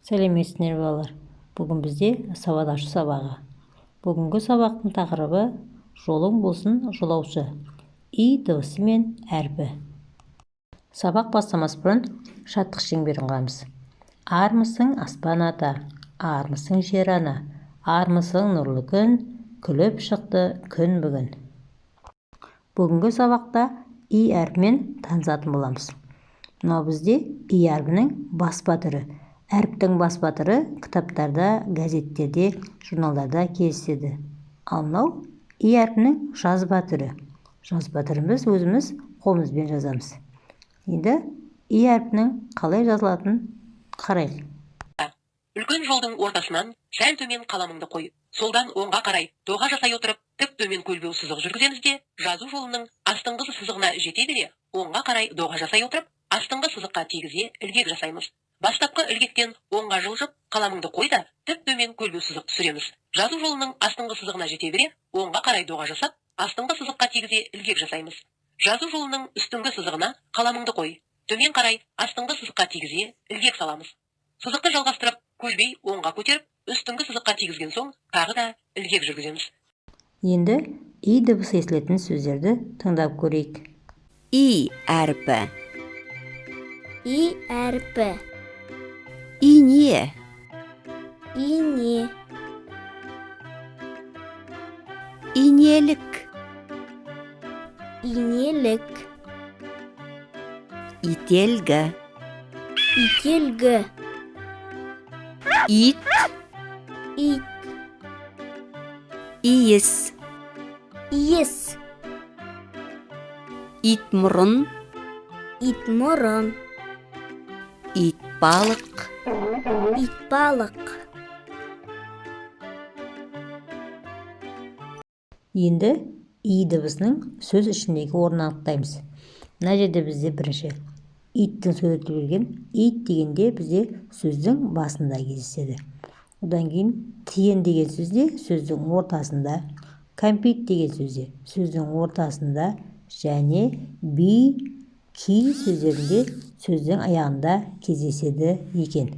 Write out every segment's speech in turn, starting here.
Сәлеметсіздер, балалар! Бүгін бізде сауат ашу сабағы. Бүгінгі сабақтың тақырыбы: «Жолың болсын, жолаушы!» И дыбысы мен әрпі. Сабақ бастамас бұрын шаттық шеңберін құрамыз. Армысың, аспан ата, армысың, жер ана, армысың, нұрлы күн, күліп шықты күн бүгін! Бүгінгі сабақта и әрпімен танысатын боламыз. Мынау бізде и әрпінің баспа түрі. Әріптің баспа түрі кітаптарда, газеттерде, журналдарда кездеседі. Ал мынау и әрпінің жазба түрі. Жазба түрін біз өзіміз қолымызбен жазамыз. Енді и әрпінің қалай жазылатынын қарайық. Үлкен жолдың ортасынан сәл төмен қаламыңды қой. Солдан оңға қарай доға жасай отырып, тік төмен көлбеу сызық жүргіземіз де, жазу жолының астыңғы сызығына жете бере, оңға қарай доға жасай отырып, астыңғы сызыққа тигізе ілгек жасаймыз. Бастапқы ілгектен оңға жылжып, қаламыңды қой да, тік төмен көлбеу сызық түсіреміз. Жазу жолының астыңғы сызығына жете бере, оңға қарай доға жасап, астыңғы сызыққа тигізе ілгек жасаймыз. Жазу жолының үстіңгі сызығына қаламыңды қой. Төмен қарай астыңғы сызыққа тигізе ілгек саламыз. Сызықты жалғастырып, көлбей оңға көтеріп, үстіңгі сызыққа тигізген соң, тағы да ілгек жүргіземіз. Енді и дыбысы естілетін сөздерді тыңдап көрейік. И әрпі. И әрпі. Ине. Ине. Инелік. Инелік. Ителгі. Ителгі. Ит. Ит. Иіс. Иіс. Итмұрын. Итмұрын. Итбалық. Итбалық. Енді и дыбысының сөз ішіндегі орнын анықтаймыз. Мына жерде бізде бірінші иттің суреті берген. Ит дегенде бізде сөздің басында кездеседі. Одан кейін тиын деген сөзде сөздің ортасында, кәмпит деген сөзде сөздің ортасында және би, ки сөздерінде сөздің аяғында кездеседі екен.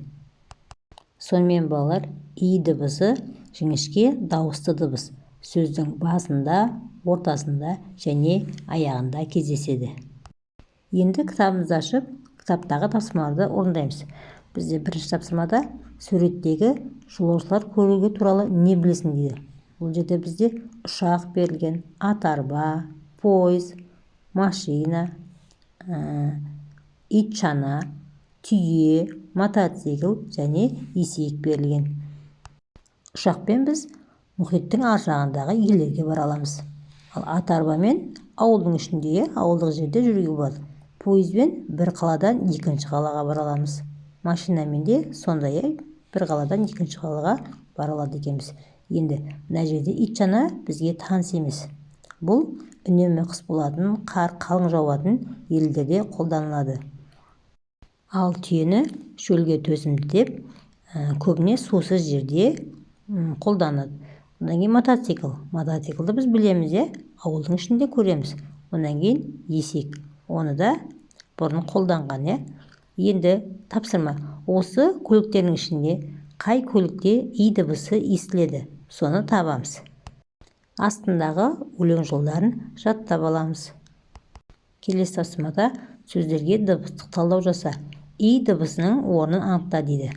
Сонымен, балалар, и дыбысы жіңішке дауысты дыбыс, сөздің басында, ортасында және аяғында кездеседі. Енді кітабымызды ашып, кітаптағы тапсырмаларды орындаймыз. Бізде бірінші тапсырмада «Суреттегі жолаушылар көлігі туралы не білесің?» дейді. Бұл жерде бізде ұшақ берілген, ат арба, пойыз, машина, ит шана, түйе, мотоцикл және есек берілген. Ұшақпен біз мұхиттың ар жағындағы елдерге бара аламыз. Ал ат арбамен ауылдың ішінде, ауылдық жерде жүруге болады. Пойызбен бір қаладан екінші қалаға бара аламыз. Машинамен де сондай, иә, бір қаладан екінші қалаға бара алады екенбіз. Енді мына жерде ит шана бізге таныс емес. Бұл үнемі қыс болатын, қар қалың жауатын елдерде қолданылады. Ал түйені шөлге төзімді деп, көбіне сусыз жерде қолданады. Одан кейін мотоцикл. Мотоциклді біз білеміз, иә, ауылдың ішінде көреміз. Одан кейін есек, оны да бұрын қолданған, иә. Енді тапсырма: осы көліктердің ішінде қай көлікте и дыбысы естіледі, соны табамыз. Астындағы өлең жолдарын жаттап аламыз. Келесі тапсырмада «Сөздерге дыбыстық талдау жаса, и дыбысының орнын анықта» дейді.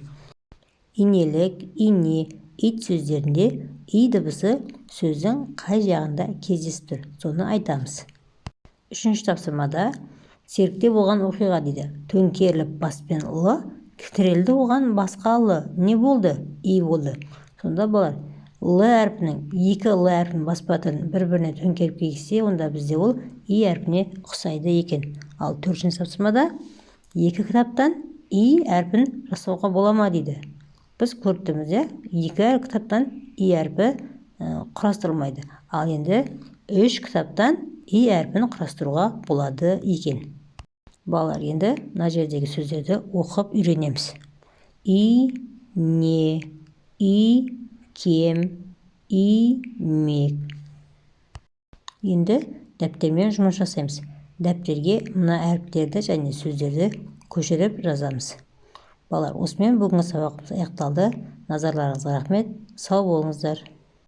Инелік, ине, ит сөздерінде и дыбысы сөздің қай жағында кездесіп тұр, соны айтамыз. Үшінші тапсырмада «Циркте болған оқиға» дейді. Төңкеріліп баспен л, тірелді оған басқа л. Не болды? И болды. Сонда, балалар, л әрпінің, екі л әрпінің баспа түрін бір біріне төңкеріп кигізсе, онда бізде ол и әрпіне ұқсайды екен. Ал төртінші тапсырмада «Екі кітаптан и әрпін жасауға бола ма?» дейді. Біз көріп тұрмыз, иә, екі кітаптан и әрпі құрастырылмайды. Ал енді үш кітаптан и әрпін құрастыруға болады екен. Балалар, енді мына жердегі сөздерді оқып үйренеміз: и, не, и, кем, имек. Енді дәптермен жұмыс жасаймыз. Дәптерге мына әріптерді және сөздерді көшіріп жазамыз. Балалар, осымен бүгінгі сабағымыз аяқталды. Назарларыңызға рахмет, сау болыңыздар.